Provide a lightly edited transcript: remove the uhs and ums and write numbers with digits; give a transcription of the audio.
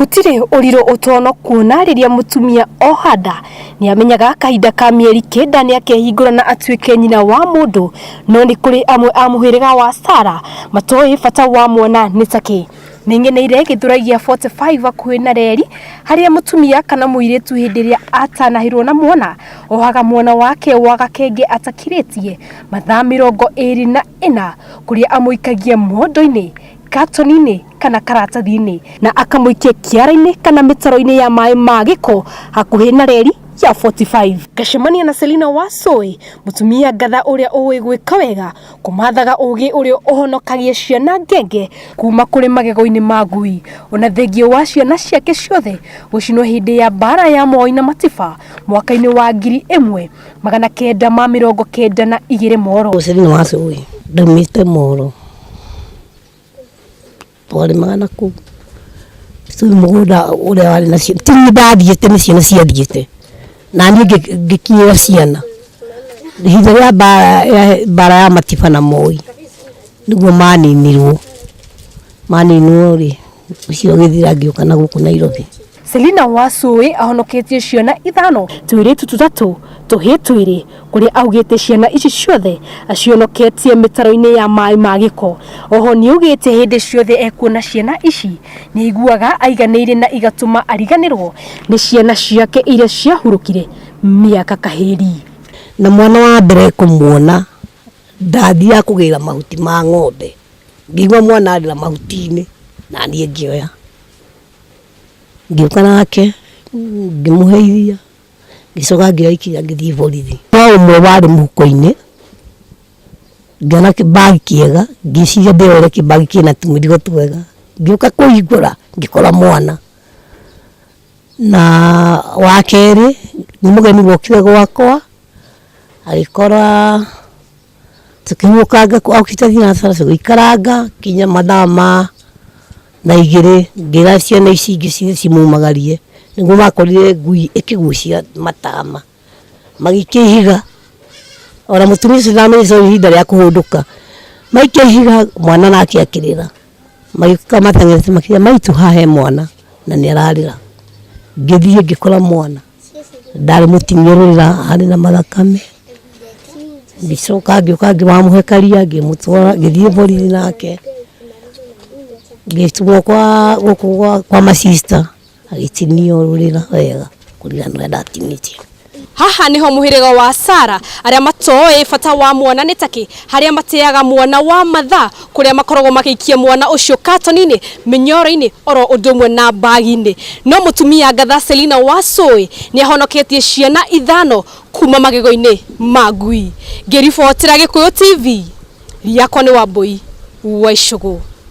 Gũtirĩ ũrirũ ũtono kuona rĩrĩa mũtumia oha nda nĩamenyaga kahinda ka mĩeri 9 nĩakehingũra na atuĩke nyina wa mũndũ, no nĩ kũrĩ amwe a mũhĩrĩga wa Sara matoĩ bata wa mwana nĩ takĩ. Nĩng'eneire Gĩthũrai gĩa 45 hakuhĩ na reri harĩa mũtumia kana mũirĩtu hĩndĩ ĩrĩa atanahĩrwo na mwana ohaga mwana wake wa gakenge atakirĩtie mathaa 24 kũrĩa amũikagia mondo-inĩ, katoni-inĩ kana karatathi-inĩ na akamũikia kĩara-inĩ kana mĩtaro-inĩ ya maĩ ma gĩko hakuhĩ na reri ya 45. Ngacemania na Selina Wasoi, mũtumia ngatha ũrĩa ũĩ gwĩka wega, kũmathaga ũgĩ ũrĩa ũhonokagia ciana ngenge kuma kũrĩ magego-inĩ ma ngui, ona thengia wa ciana ciake ciothe gũcinwo hĩndĩ ya mbara ya Moi na Matiba mwaka-inĩ wa 1992 Moro. Selina Wasoi ndaumĩte Moro, twarĩmaga na kũu tũi mũgũnda ũrĩa warĩ na ciana, ti niĩ ndathiĩte nĩ ciana ciathiĩte, na niĩ ngĩkinyĩra ciana. Ihinda rĩa mbara ya Matiba na Moi nĩguo maninirwo, maninwo rĩ, ũcio ũgĩthira ngĩũka na gũkũ Nairobi. Selina Wasoi ahonoketie ciana 5, tũirĩtu 3, tũhĩĩ 2, kũrĩa augĩte ciana ici ciothe acionoketie mĩtaro-inĩ ya maĩ ma gĩko. Oho nĩaugĩte hĩndĩ ciothe ekuona ciana ici nĩaiguaga aiganĩire na igatũma ariganĩrwo nĩ ciana ciake iria ciahurũkire mĩaka kahĩri. Na mwana wa mbere kũmuona ndathiaga kũgĩra mahuti ma ng'ombe, ngĩigua mwana arĩra mahuti-inĩ na niĩ ngĩoya, ngĩũka nake ngĩmũhe iria, ngĩcoka ngĩoya ikinya ngĩthiĩ borithi. No ũmwe warĩ mũhuko-inĩ, ngĩona kĩbagi kĩega, ngĩciria ndĩoere kĩbagi kĩna tũmĩrigo twega, ngĩũka kũhingũra ngĩkora mwana. Na wa kerĩ nĩ mũgeni wokire gwakwa, agĩkora tũkĩhurũkanga okĩte thinacara tũgĩikaranga nginya mathaa ma thaa 2, ngĩra ciana ici ingĩ cithiĩ cimumagarie, nĩguo makorire ngui ĩkĩgucia matama, magĩikia ihiga, ona mũtumia ũcio ndamenyire nĩ ihinda rĩa kũhũndũka, maikia ihiga mwana nake akĩrĩra, magĩũka mateng'erete makiuga maitũ haha he mwana na nĩ ararĩra, ngĩthiĩ ngĩkora mwana, ndarĩ mũtinie rũrĩra arĩ na mathakame, ngĩcoka ngĩũka ngĩmamũhe karia ngĩmũtwara ngĩthiĩ borithi nake, ngĩtũmwo kwa gũkũ kwa macista agĩtinio rũrĩra wega kũringana na ũrĩa ndatinĩtio. Haha niho mũhĩrĩga wa Sara arĩa matoĩ bata wa mwana nĩ takĩ, harĩa mateaga mwana wa mathaa, kũrĩa makoragwo magĩikia mwana ũcio katoni-inĩ, mĩnyoro-inĩ, oro ũndũ ũmwe na bagi-inĩ. No mũtumia ngatha Selina Wasoi nĩ ahonoketie ciana 5 kuma magego-inĩ ma ngui. Ngĩribotera Gĩkũyũ TV, rĩakwa nĩ Wambui wa Icũgũ.